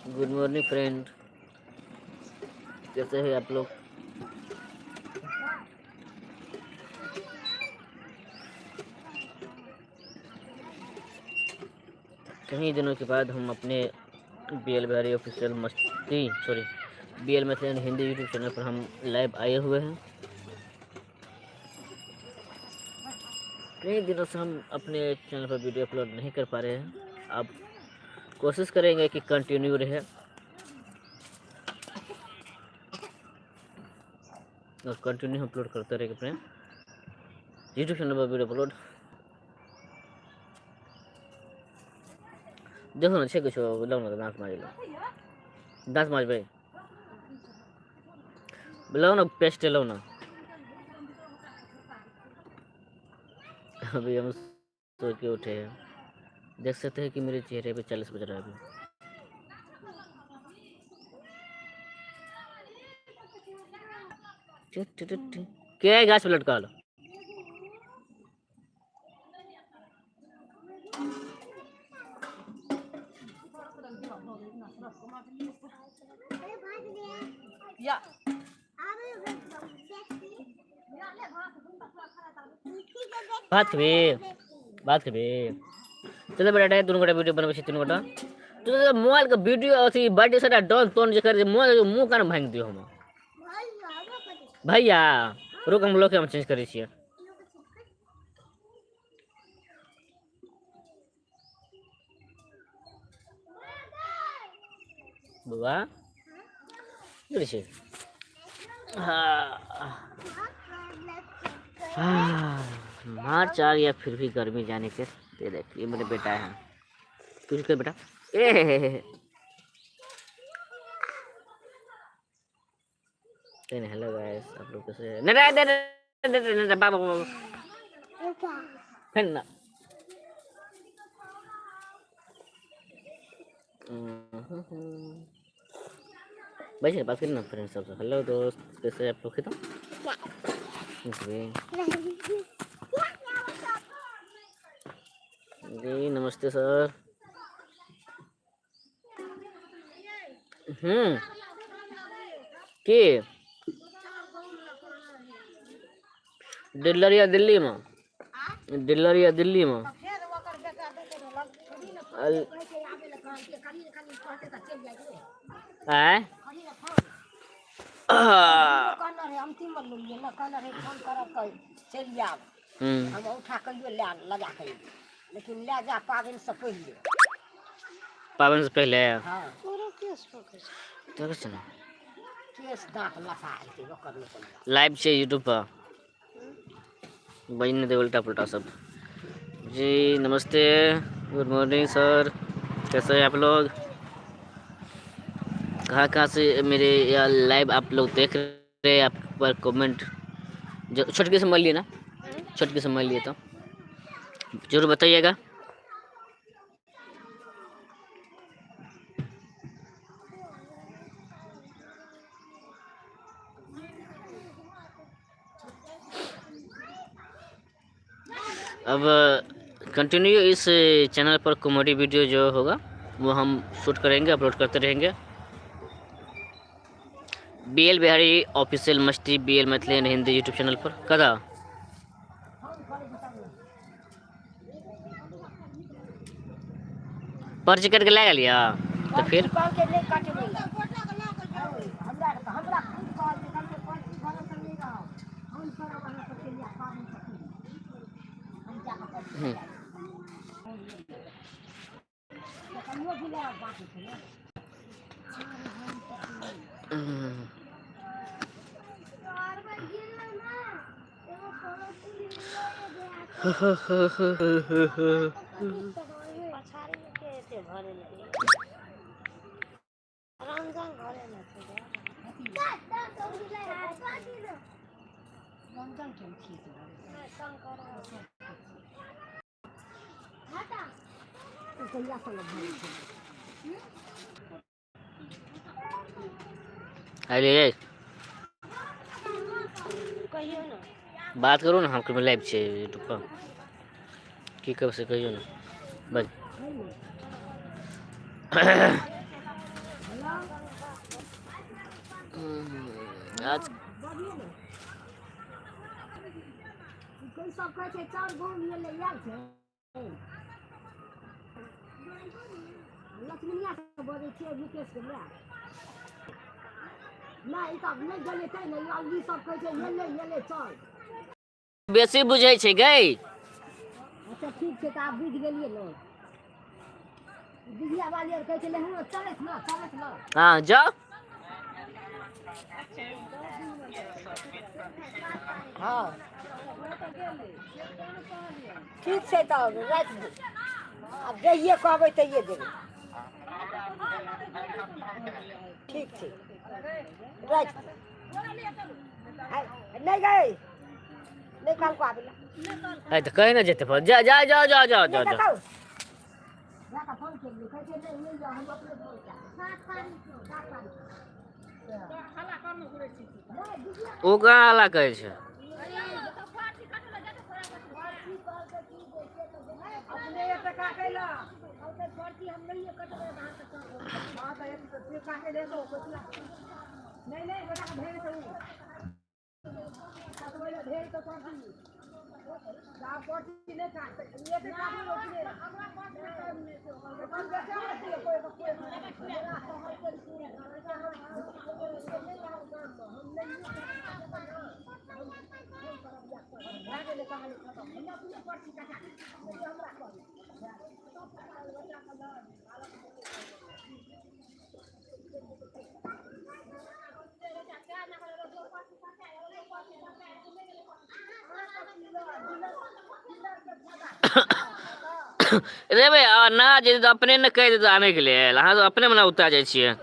Good morning friend, कैसे हैं आप लोग? कई दिनों के बाद हम अपने बी एल बिहारी ऑफिशियल मस्ती, sorry, B L Maithili and Hindi YouTube channel पर हम लाइव आए हुए हैं। कई दिनों से हम अपने चैनल पर वीडियो अपलोड नहीं कर पा रहे हैं। अब कोशिश करेंगे कि कंटिन्यू रहे और कंटिन्यू अपलोड करते रहे अपने यूट्यूब चैनल पर वीडियो अपलोड। देखो ना, छै कुछो लाउ ना, दाँत माज लो, दाँत माजबै, लाओ ना पेस्ट, लाओ ना। अभी हम सो के उठे हैं। देख सकते हैं कि मेरे चेहरे पे 40 बज रहा है अभी। के गाछ पे लटका लो। या। भात खेबे? भात खेबे? चलो बेटा, दुनू गोटा वीडियो बनबै छी, तीनू गोटा। तू तो मोबाइल के वीडियो अथी बर्थडे सेटा डन तोन जे कर मोबाइल मुंह कान भांगि दियो हम। भैया रुक, हम लोग हम चेंज करै छियै। बौआ की करै छै? हाँ हाँ, मार्च आ गया फिर भी गर्मी जाने के। ये देख, ये मेरे बेटा है। कुछ कर बेटा। ए नहीं, हेलो गाइस, आप लोग कैसे हैं? नहीं नहीं नहीं नहीं नहीं नहीं, बाबा बाबा फिर ना। भाई बात करिए ना फ्रेंड सबसे। हेलो दोस्त, कैसे हैं आप लोग? तो जी नमस्ते सर। के डीलर या दिल्ली में, डीलर या दिल्ली में आय। कहने रहे अंतिम लेलियै ने, कहने रहे फोन करब तऽ चलि आयब। हम उठा कऽ लए लगा कऽ, लेकिन लए जा पाबनि से पहिले। पाबनि से पहले। हाँ। देखै छै ने। केश दाँत लफा हेतै ओकर नहि कोनो। लाइव छै यूट्यूब पर, बजने दे उल्टा पुल्टा सब। जी नमस्ते, गुड मॉर्निंग सर, कैसे हैं आप लोग? कहाँ कहाँ से मेरे या लाइव आप लोग देख रहे हैं? आप पर कमेंट जो छोटकी समझ लिए ना, छोटकी समझ लिए तो जरूर बताइएगा। अब कंटिन्यू इस चैनल पर कॉमेडी वीडियो जो होगा वो हम शूट करेंगे, अपलोड करते रहेंगे। बी एल बिहारी ऑफिशियल मस्ती, B L Maithili and Hindi YouTube channel पर कदा पर्ची कट के लै गेलियै तऽ फिर कहलकै नहि कटबै लए। हमरा हमरा खुद कहलकै, कहलकै पर्ची भरल तऽ नहि रहब, हम करब अहाँके, चलि आयब पाबनि से पहिले, हम जा कऽ पर्ची कटा लेब। कनियो भी लए बाकी छै ने। रंजन के छी से कहिया से भरै छै। अरे। कहियौ ने। बात करू ने, हम लाइव छै यूट्यूब पर, की कब से कहियौ ने बस। आज बजियौ ने। कोइ सब कहै छै चाउर गहूॅंम ले आयल छै। लक्ष्मीनिया से बजै छियै मुकेश के माय। नहि, ई तऽ नहि गेलै तै ने ई सब कहै छै एलै एलै चल। बेसी बुझै छै गै। अच्छा ठीक छै, तऽ आब बुझि गेलियै ने। बिगिया वाली आर कहै छलै हँ चलैत न चलैत न। हँ जाउ। हँ ठीक छै, तब राखि दू। आब जहिये कहबै तहिये देबै। ठीक छै, राखि दू। नहि गै, नहि कहलको आबै लए। है तऽ कहि ने जेतै फोन, जा जा जा जा जा जा नहि जा। देखौ जा कऽ फोन केलियै, कहै छै नहि नहि जाउ, हम अपने फोन कए 7 तारीख, 7 तारीख। नहि बिगिया। ओ कहाँ हल्ला करै छै? अपने एते काटै ला कहलकै पर्ची हम नहिये कटबै अहाँके। हँ तऽ एक काटे दे दो। नहीं नहीं बेटा, ढेर छै उ कटबै ला ढेर तऽ पर्ची जा, पर्ची नहि काटतै, एक काटू अपने। हमरा पर्ची नहि बेचे छियै कोइ कोइ। हमरा कहलकै हम नहिये हम फोन करब या भए गेलै कहानी खतम। हम अपने पर्ची कटा हमरा कहलक। रे भाई, आ ना जे तऽ अपने ने कहि देतै आनैके लेल, अहाँ तऽ अपने मने उता जाइ छियै।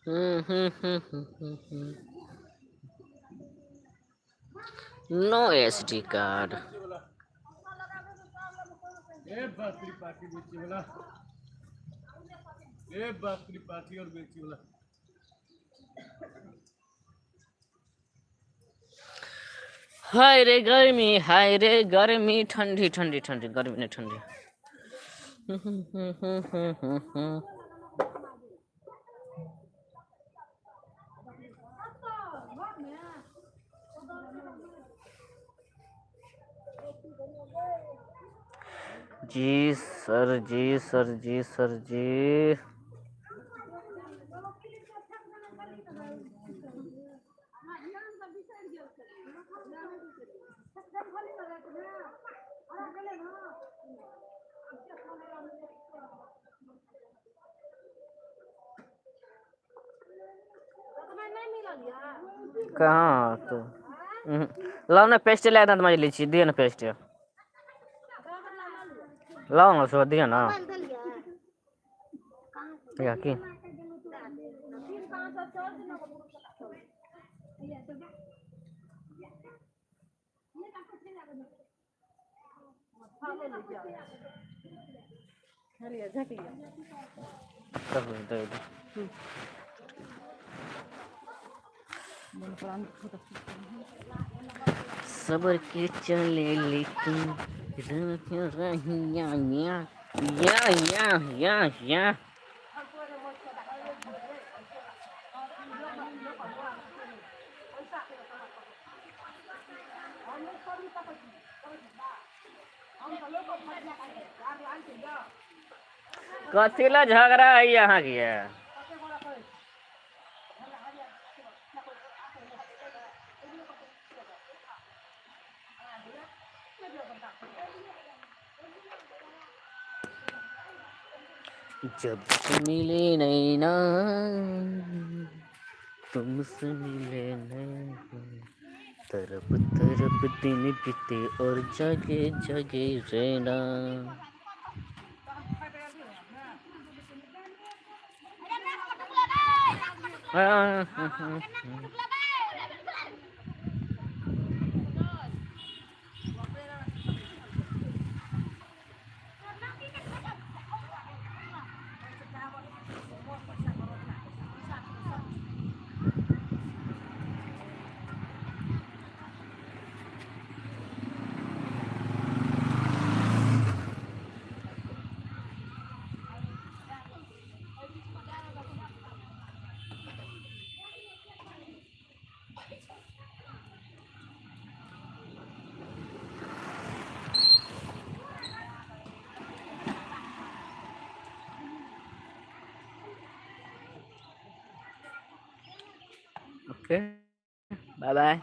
हम्म हम्म हम्म हम्म हम्म। नो एसडी कार्ड। ए बाप रे, पार्टी बेची वाला, ए बाप रे, पार्टी और बेची वाला। हाय रे गर्मी, हाय रे गर्मी, ठंडी ठंडी ठंडी गर्मी नहीं, ठंडी। जी सर जी, सर जी, सर जी। कहाँ तो लाओ ना पेस्ट, ले आना तुम्हारी लीची दियो ना, पेस्ट लाओ ना, सुबह दियो ना। या की तब दे दो। सबर के चले ले तू या या या या या या। कथी ला झगड़ा है यहाँ के? जब से मिले नैना तुमसे मिले नैना, तरफ तरफ दिन बीते और जगे जगे रहना। हाँ। Okay, bye bye.